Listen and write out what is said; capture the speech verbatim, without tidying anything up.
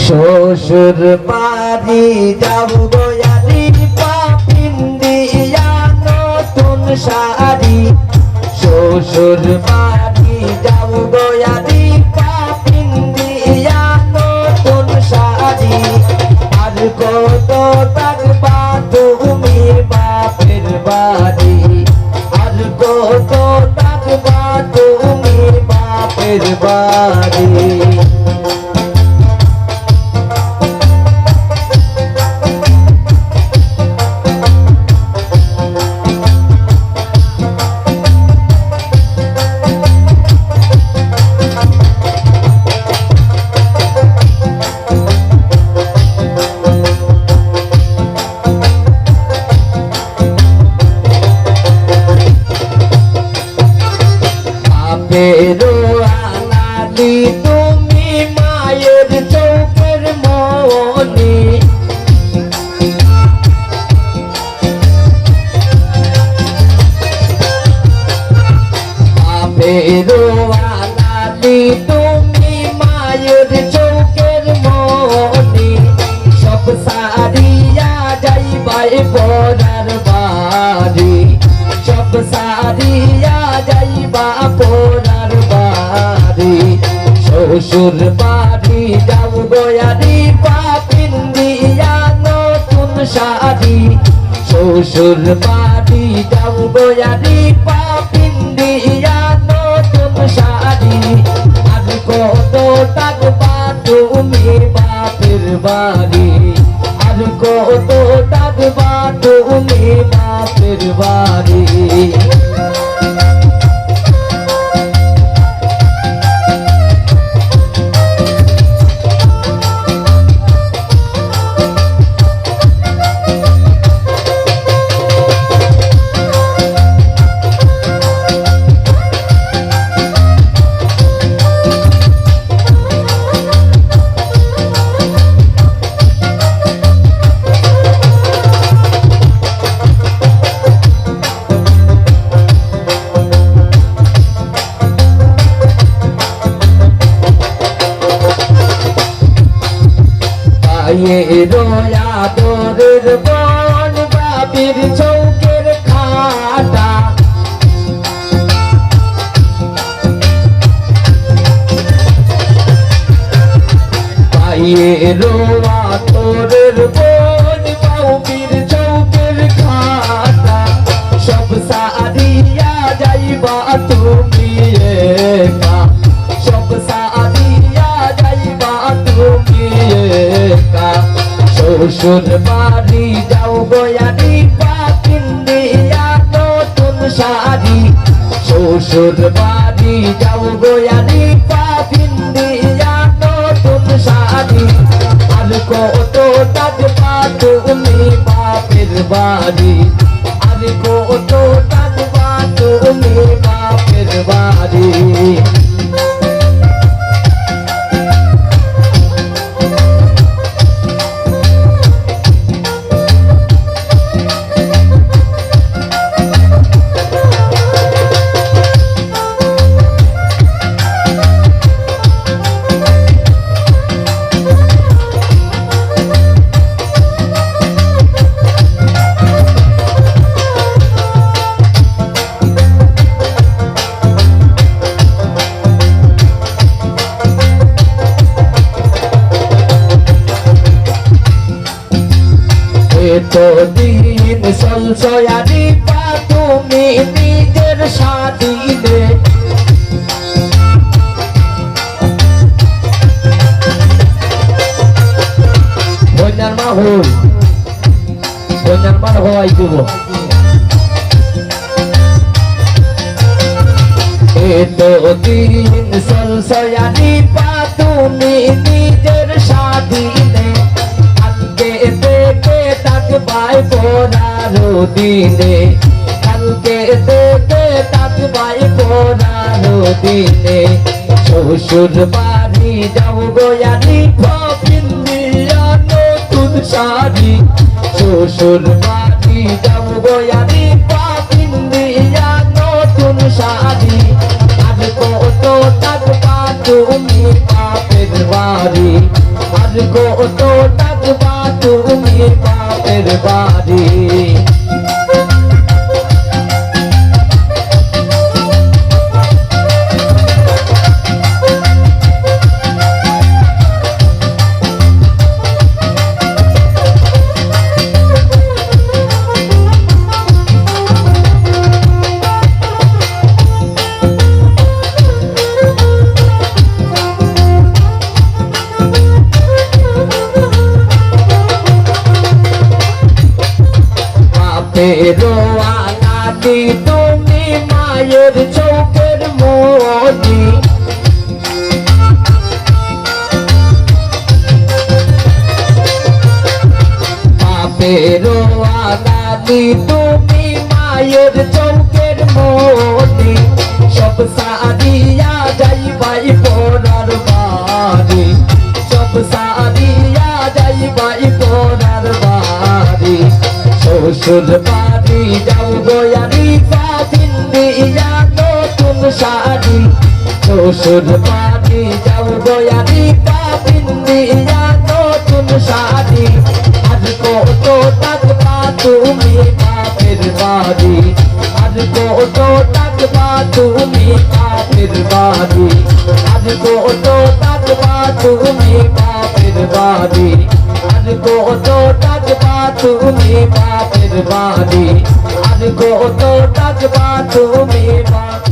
শ্বশুর বাড়ি যাও গো আরিফা পিন্দিয়া নতুন শাড়ি। শ্বশুর বাড়ি যাও গো আরিফা পিন্দিয়া নতুন শাড়ি। আর কত থাকবা তুমি বাপের বাড়ি? আর কত থাকবা তুমি বাপের বাড়ি? বাপেরও আনালি তুমি মায়ের চোখের মনি। বাপেরও আনালি তুমি মায়ের চোখের মনি। সব সারিয়া যাইবায় পরার বাড়ি। সব সারিয়া যাইবা পরার বাড়ি। শ্বশুর বাড়ি যাও গো আরিফা পিন্দিয়া নতুন শাড়ি। শ্বশুর বাড়ি যাও গো আরিফা পিন্দিয়া নতুন শাড়ি। আর কত থাকবা তুমি বাপের বাড়ি? আর কত থাকবা তুমি বাপের বাড়ি? ভাইয়েরও আদরের বোন, বাবির চোখের কাটা। ভাইয়েরও আদরের বোন, বাবির চোখের কাটা। সব সারিয়া যাইবা তুমি একা, সব সারিয়া যাইবা তুমি একা। শ্বশুর বাড়ি যাও গো আরিফা পিন্দিয়া নতুন শাড়ি। শ্বশুর বাড়ি যাও গো আরিফা পিন্দিয়া নতুন শাড়ি। আর কত থাকবা তুমি বাপের বাড়ি? আর কত থাকবা তুমি বাপের বাড়ি? এতদিন চলছো আরিফা তুমি নিজের স্বাধীনে। বন্যার মা হই, বন্যার মা হওয়াই দিব। এতদিন চলছো আরিফা তুমি নিজের স্বাধীনে। কালকে থেকে থাকবায় পরার দিনে, কালকে থেকে থাকবায় পরার দিনে। শ্বশুর বাড়ি যাও গো আরিফা পিন্দিয়া নতুন শাড়ি। শ্বশুর বাড়ি যাও গো আরিফা পিন্দিয়া নতুন শাড়ি। আর কত থাকবা তুমি বাপের বাড়ি? আর কত থাকবা তুমি বাপের বাড়ি? বাপের আনাদি তুমি মায়ের চোখের মনি। বাপের আনাদি তুমি মায়ের চোখের মনি। সব সারিয়া যাইবাই পরার বাড়ি, সব সারিয়া যাইবাই পরার বাড়ি। শ্বশুর বাড়ি যাও গো আরিফা, পিন্দিয়া নতুন শাড়ি। শ্বশুর বাড়ি যাও গো আরিফা, পিন্দিয়া নতুন শাড়ি। আর কত থাকবা তুমি বাপের বাড়ি? আর কত থাকবা তুমি বাপের বাড়ি? আর কত থাকবা তুমি বাপের বাড়ি? আর কত থাকবা তুমি বাপের বাড়ি? আর কত থাকবা তুমি বাপের